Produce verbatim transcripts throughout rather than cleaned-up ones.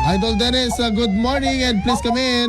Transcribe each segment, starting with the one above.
Idol Dennis, uh, good morning and please come in.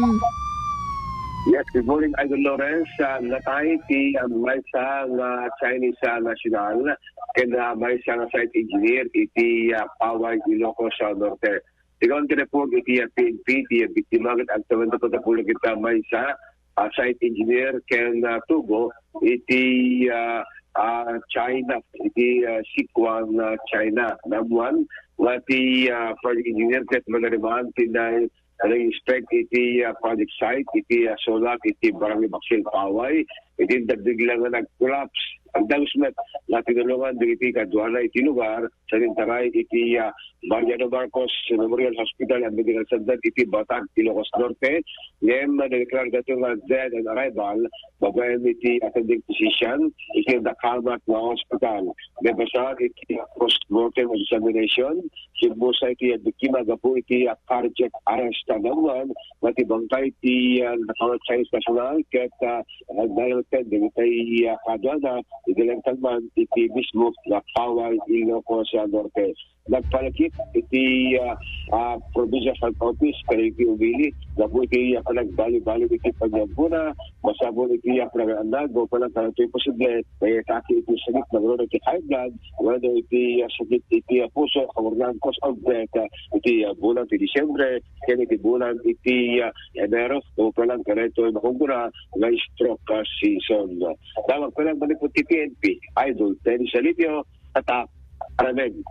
Yes, good morning, Idol Lawrence. Uh, natay ti, uh, maysa nga Chinese, uh, national ken, uh, maysa nga site engineer iti, uh, Paway, Ilocos, uh, Norte. Sigun ti report iti, uh, P N P, ti, uh, biktima ket agtawen ti pagkapulo ket, uh, maysa, uh, site engineer ken, uh, tugo iti, uh, uh, China, iti, uh, Sichuan, uh, China. Naammuan nga ti, uh, project engineer ket manarimaan ti na- nag-inspect iti, ah, project site iti, ah, Solak iti Barangay Baksil, Paway. Iti bigla nga nag-collapse. Agdagus met nga tinulongan dagiti kaduana iti lugar sa intaray iti, ah, Mariano Marcos Memorial Hospital and Medical Center iti Batac, Ilocos Norte. Ngem, nadeklar dato nga dead on arrival babaen iti attending physician iti nakamat nga hospital. Naibasar iti postmortem examination, simmusa iti biktima gapu iti, ah, cardiac arrest. Naammuan nga ti bangkay ti, ah, nakamat Chinese national ket, ah, nagdalten dagiti, ah, kaduana iti lengtan man iti mismo nga Paway, Ilocos, ah, Norte. Nagpalakip iti, ah, ah, Provincial Health Office kadagiti umili gapu iti, ah, panagbali-bali iti paniampona. Masapul iti, ah, panagannad, no, palan kadagitoy posible nga iatake iti sakit, mangruno iti high blood, wenno iti, ah, sakit iti, ah, puso, kaurnan cause of death, ah, iti, ah, bulan ti Disyembre, ken iti bulan iti, ah, Enero, no, palan kadagitoy makunggona nga stroke, ah, season. Tawag pa lang manipud ti P N P, Idol Dennis Alipio, Tatak, Aramen.